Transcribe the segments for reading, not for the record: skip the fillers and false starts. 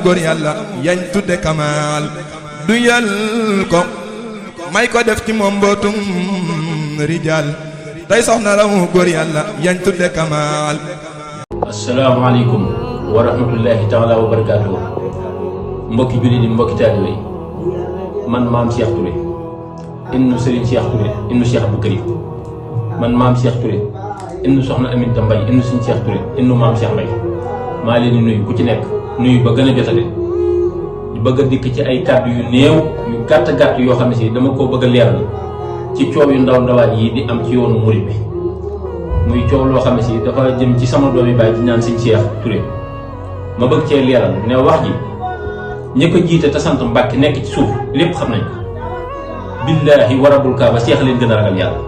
góor yàlla yañ tudde kamaal du yal ko may ko def ci moom mbootum rijaal tey soxna raw góor yàlla yañ tudde kamaal. asalaamaaleykum wa rahmatullahi taala wa barakaatuhu. mbokki jullit yi mbokki taalibe yi man maam Cheikh Touré innu Serigne Cheikh Touré innu Cheikh Abdou Karim man maam Cheikh Touré innu soxna Aminta Mbaye innu Serigne Cheikh Touré innu maam Cheikh Mbaye maa leen di nuyu ku ci nekk nuyu ba gën a jotale di bëgg a dikk ci ay kàddu yu néew yu gàtt yoo xam ne si dama koo bëgg a leeral ci coow yu ndaw ndawaan yi di am ci yoonu murid bi muy coow loo xam ne si dafa jëm ci sama doomi baay di ñaan Serigne Cheikh Touré ma bëgg cee leeral ne wax ji ñi ko jiite te sant Mbàkke nekk ci suuf lépp xam nañ ko billaahi wa rabbul kaaba Cheikh leen gën a ragal yàlla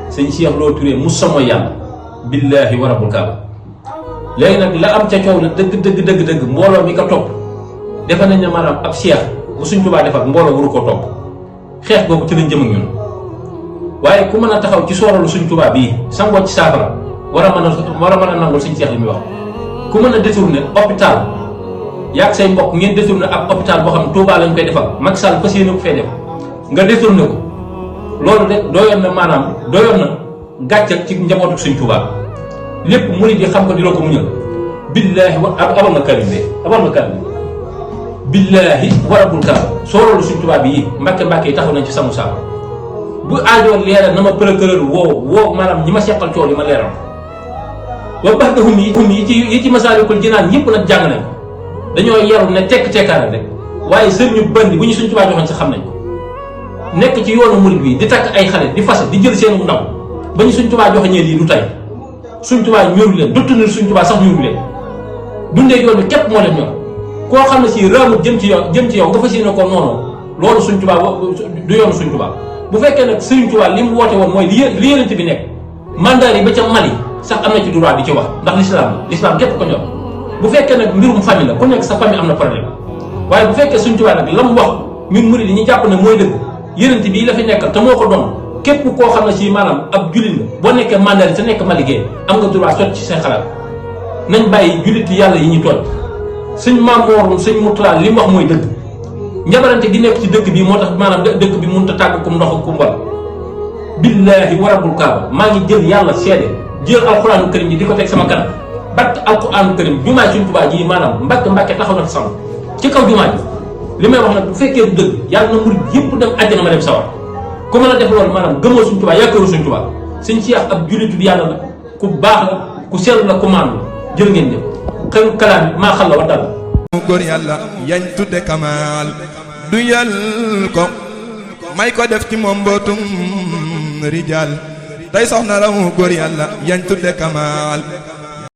sëñ Cheikh Lo Touré mu sama yàlla billaahi wa rabbul kaaba. léegi nag la am ca coow la dëgg mbooloo mi ko topp defe nañ ne maanaam ab Cheikh bu Sëñ Tuubaa defal mbooloo waru koo topp xeex boobu ci lañ jëm ak ñun waaye ku mën a taxaw ci sooralu Sëñ Tuubaa bii sangoo ci saafara war a mën a nangul sëñ Cheikh li muy wax ku mën a détourné hôpital yaag say mbokk ngeen détourné ab hôpital boo xam ne Touba lañ koy defal Macky Sall fas yéene ko fay def nga détourné ko loolu de doyoon na gàcce ci njabootu Sëñ Tuubaa lépp murid yi xam ko di la ko muñal billaahi abal nga karim billaahi wa rabbul kaaba soo loolu Sëñ Tuubaa bi yi mbàkke yi taxaw nañ ci samu saaba bu aajoon leeral na ma procureur woo maanaam ñi ma seqal coow yi ma leeral wa bax da hum yi ci Masaalikul Jinaan ñëpp nag jàng nañ dañoo yaru ne tekk-tekkaara rek waaye sëriñu bandi bu ñu Sëñ Tuubaa joxoon sax xam nañ ko nekk ci yoonu murid bi di takk ay xale di fas di jël seenu ndaw ba ñu Sëñ Tuubaa joxe ñee lii du tey Sëñ Tuubaa ñëru leen dottanir Sëñ Tuubaa sax ñëru leen dundee yoon bi képp moo leen ñor koo xam ne si raamut jëm ci yow nga fas yéene ko noonu loolu Sëñ Tuubaa du yoonu Sëñ Tuubaa bu fekkee nag Sëñ Tuubaa li mu woote woon mooy li yénente bi nekk mandat yi ba ca Mali sax am na ci droit di ci wax ndax l'islam képp ko ñor bu fekkee nag mbirum famille la ku nekk sa famille am na problème waaye bu fekkee Sëñ Tuubaa nag la mu wax ñun murid yi ñu jàpp ne mooy dëgg yénente bii la fi nekkal te moo ko doon képp koo xam ne si maanaam ab jullit nga boo nekkee mandat te nekk Mali gee am nga droit sot ci seen xalaat nañ bàyyi jullit yàlla yi ñu tooñ sëñ Maamoor sëñ Murtala li mu wax mooy dëgg njabarante gi nekk ci dëkk bi moo tax maanaam dëkk bi mënut a tàgg kum ndox ku mbal billaahi wa rabbul kaaba maa ngi jël yàlla seede jël alxuraanu karim ji di ko teg sama kanam barke alxuraanu karim jumaay Sëñ Tuubaa ji maanaam mbàkke taxaw na sama ci kaw jumaa ji li may wax nag bu fekkee du dëgg yàlla na murid yëpp dem àjjana ma dem sawar ku mën a def loolu maanaam gëmoo Sëñ Tuubaa yaakaaru Sëñ Tuubaa sëñ Cheikh ab jullitu bi yàlla la ku baax la ku sell la ku maandu jël ngeen jëf xëyu kalaam bi maa xal la wa dal góor yàlla yañ tudde kamaal du yal ko may ko def ci moom mbootum rijaal tey soxna raw góor yàlla yañ tudde kamaal